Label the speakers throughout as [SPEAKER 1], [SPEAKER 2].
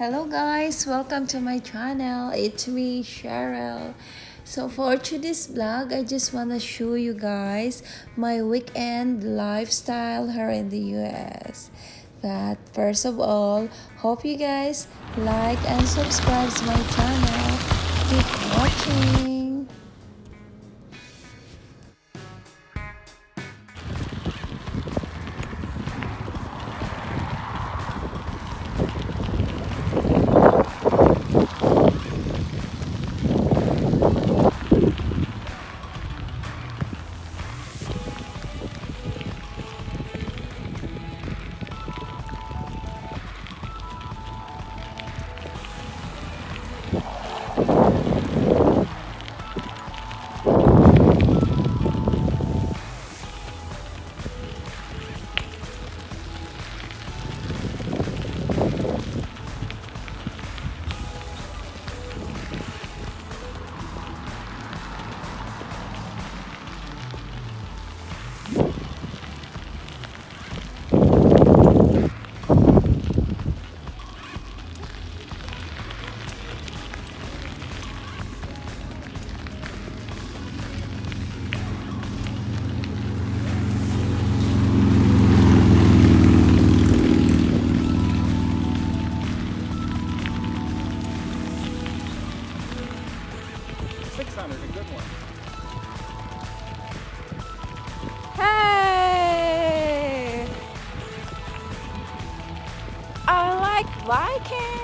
[SPEAKER 1] Hello guys, welcome to my channel. It's me, Cheryl. So for today's vlog, I just wanna show you guys my weekend lifestyle here in the US. But first of all, hope you guys like and subscribe to my channel. Keep watching.
[SPEAKER 2] 600, a good one.
[SPEAKER 3] Hey! I like biking.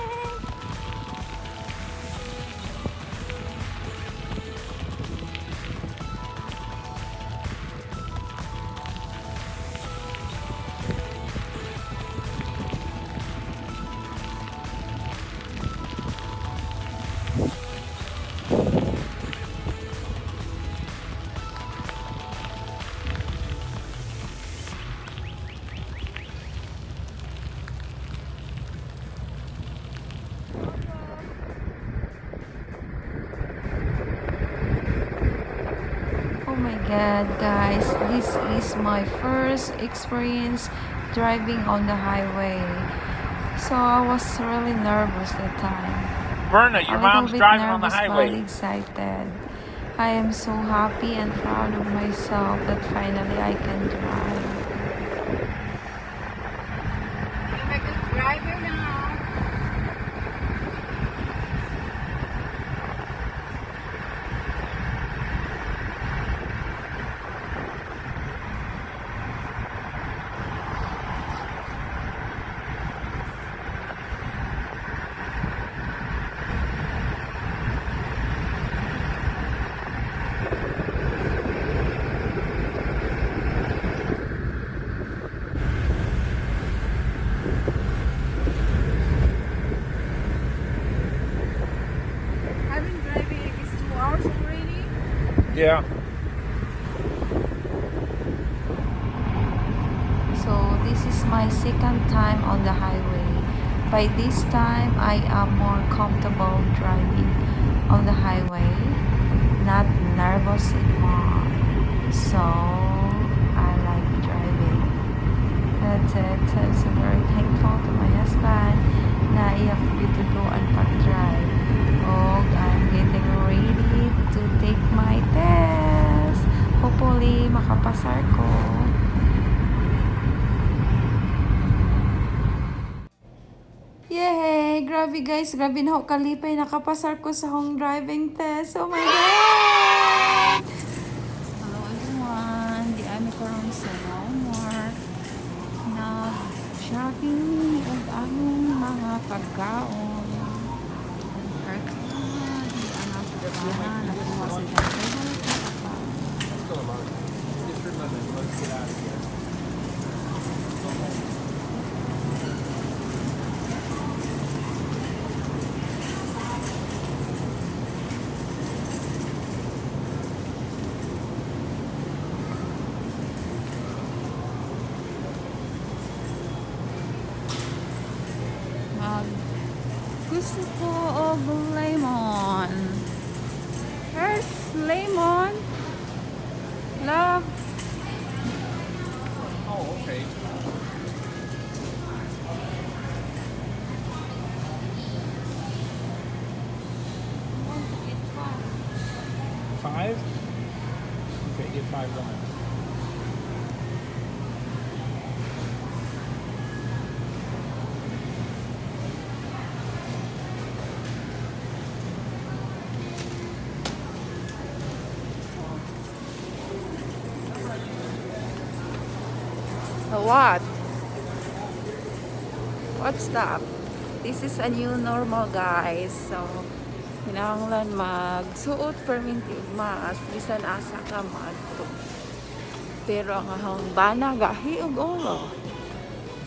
[SPEAKER 1] Oh my God, guys, this is my first experience driving on the highway. So I was really nervous that time.
[SPEAKER 2] Verna,
[SPEAKER 1] A
[SPEAKER 2] your
[SPEAKER 1] little
[SPEAKER 2] mom's
[SPEAKER 1] bit
[SPEAKER 2] driving on the
[SPEAKER 1] nervous but
[SPEAKER 2] highway.
[SPEAKER 1] excited. I am so happy and proud of myself that finally I can drive.
[SPEAKER 3] I'm a good driver now. I've been driving, I guess, 2 hours already.
[SPEAKER 2] Yeah.
[SPEAKER 1] So this is my second time on the highway. By this time, I am more comfortable driving on the highway, not nervous anymore. So I like driving. That's it. So I'm so very thankful to my husband na iya ko gituduan pag-drive. Og I'm getting ready to take my test. Hopefully, makapasar ko. Yay! Grabe guys, grabe na ako kalipay. Nakapasar ko sa home driving test. Oh my God! Hello everyone! Di ami karon sa Walmart. Nag-shopping og among mga pagkaon. Di ana sa nakuha sa
[SPEAKER 2] Let's go, Mark. Get your lemon. Let's get out of here. Go home.
[SPEAKER 3] Mag gusto ko og lemon. Here's lemon. Love.
[SPEAKER 2] Oh, okay. Buy one.
[SPEAKER 1] What? What's that? This is a new normal, guys. So, kinahanglan magsuot perminti og mask bisan asa ka maadto. Pero ang ahong bana gahi og ulo.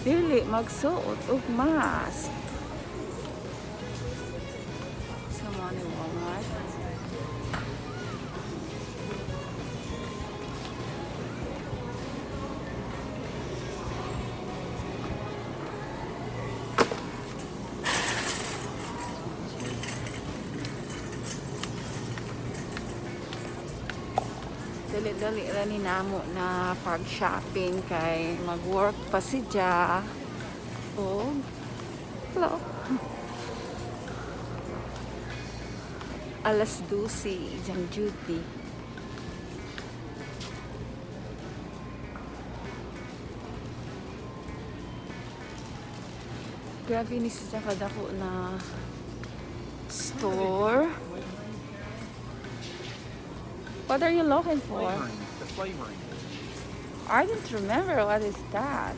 [SPEAKER 1] Dili magsuot og mask. So, mo ni Walmart. Dali-dali ra ni namo na pag-shopping kay mag-work pa si Ja. Oh. Hello. Alas 12 iyang duty. Grabe ni siya kadako na store. What are you looking for?
[SPEAKER 2] Flavoring. The flavoring.
[SPEAKER 1] I don't remember what is that.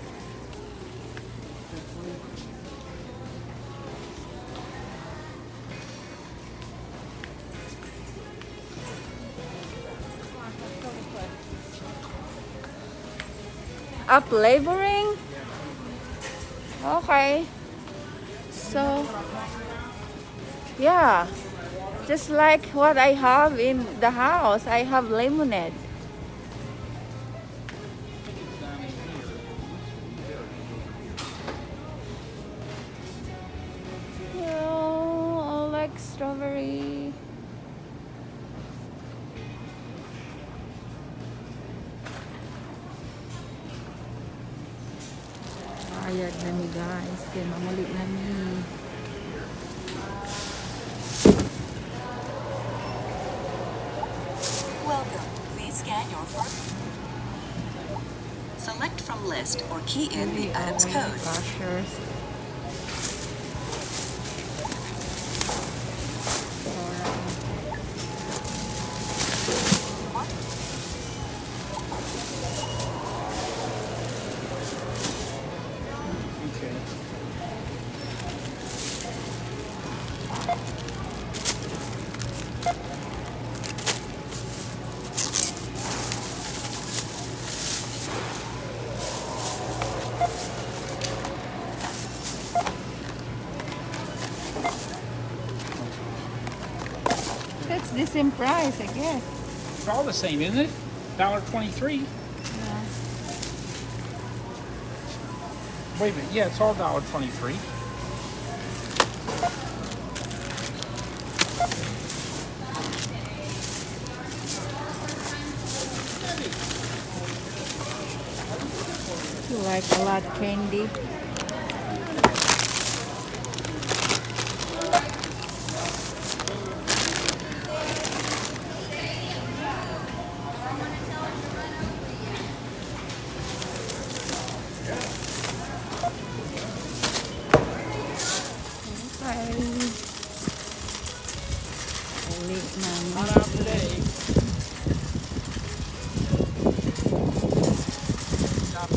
[SPEAKER 1] A flavoring? Okay. So, yeah. Just like what I have in the house, I have lemonade.
[SPEAKER 2] I think it's down in here. There it is over here.
[SPEAKER 1] Yeah, I like strawberry. Bayad na mi, guys, kay mamuli na mi.
[SPEAKER 4] Welcome. Please scan your first. Select from list or key in the item's code.
[SPEAKER 1] Cashiers.
[SPEAKER 2] Okay.
[SPEAKER 1] That's the same price, I guess.
[SPEAKER 2] It's all the same, isn't it? $1.23.
[SPEAKER 1] Yeah.
[SPEAKER 2] Wait a minute. Yeah, it's all $1.23.
[SPEAKER 1] You like a lot candy. Okay. Uli na.
[SPEAKER 2] Not out today. Stop.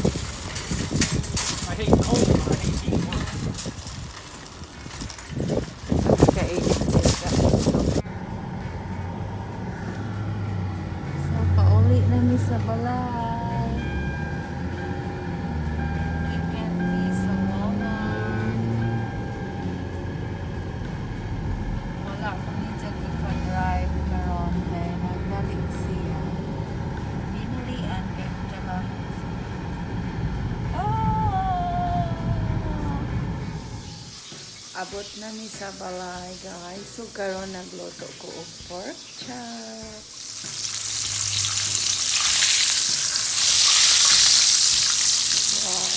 [SPEAKER 2] I hate cold. I hate heat worse.
[SPEAKER 1] Kainit din guys. So, pauli na mi sa balay. You can be sa Walmart. Wala ko ni Jack ipa-drive karon kay nagdali siya. Binulian kay trabaho siya. Oh! Abot na mi sa balay, guys. So, karon nagluto ko og pork chop. Wow.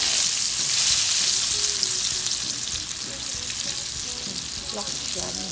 [SPEAKER 1] Looks yummy.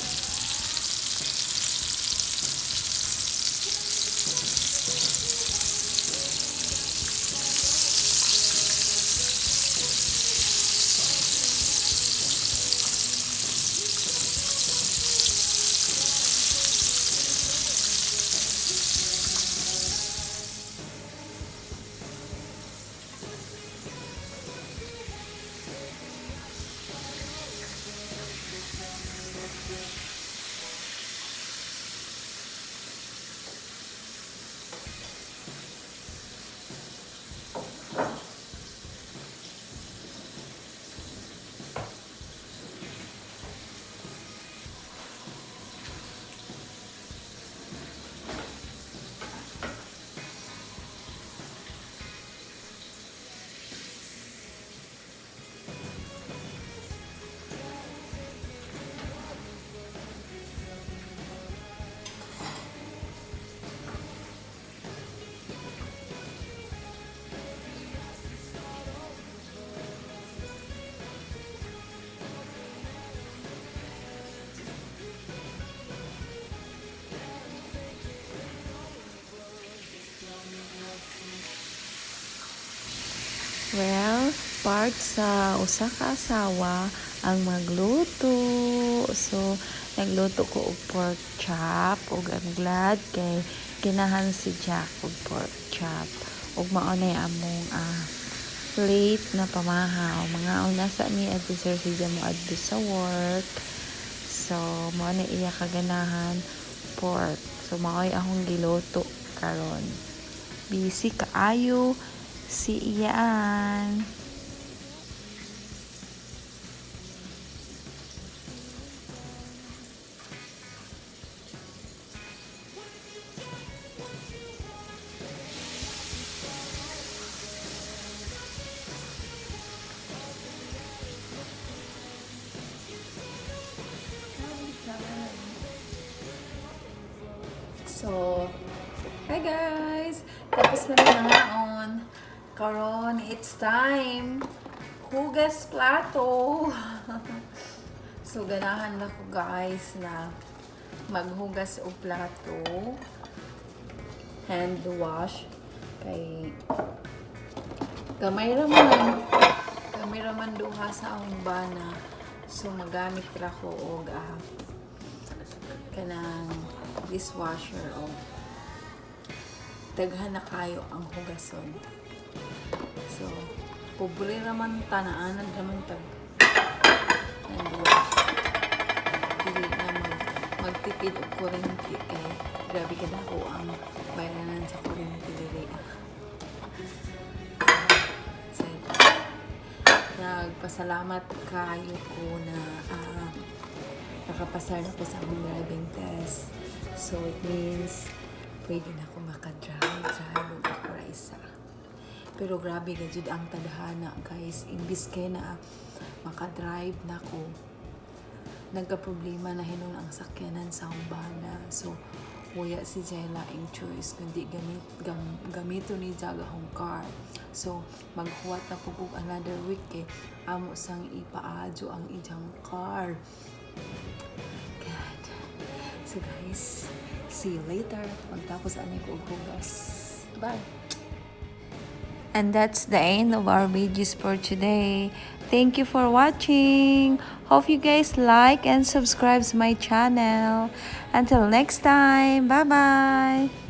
[SPEAKER 1] Well, part sa usa ka asawa ang magluto. So, nagluto ko og pork chop ug I'm glad kay ganahan si Jack og pork chop. Ug mao nay among late na pamahaw. Mga una sa mi adto, sir, siya mo adto sa work. So, mao na iya kaganahan, pork. So, mao'y akong giluto karon. Busy kaayo si Ian.
[SPEAKER 3] So, hi guys! Tapos na mangaon. Karon, it's time. Hugas plato. So, ganahan na ko, guys, na maghugas og plato. Hand wash. Kay gamay raman. Gamay raman duha sa akong bana. So, magamit ra ko og kanang dishwasher o daghan na kayo ang hugason. So, pobre raman tanaanan raman tag hand wash. Dili na magtipid og kuryente kay grabe ka dako ang bayranan sa kuryente diri. So, nagpasalamat kayo ko na nakapasar na ko sa akong driving test. So, it means pwede na ako makadrive. Drive ug ako ra isa. Pero grabe ka jud ang tadhana, guys. Imbis kay na makadrive na ko, nagka-problema na hinuon ang sakyanan sa akong bana. So, wala si Jella ang choice kundi gamito ni Jaga akong car. So, maghuwat na pud og another week kay amo sang ipaadyo ang iyang car. God. So guys, see you later. Magtapos ani ko og hugas. Bye.
[SPEAKER 1] And that's the end of our videos for today. Thank you for watching. Hope you guys like and subscribe to my channel. Until next time, bye-bye.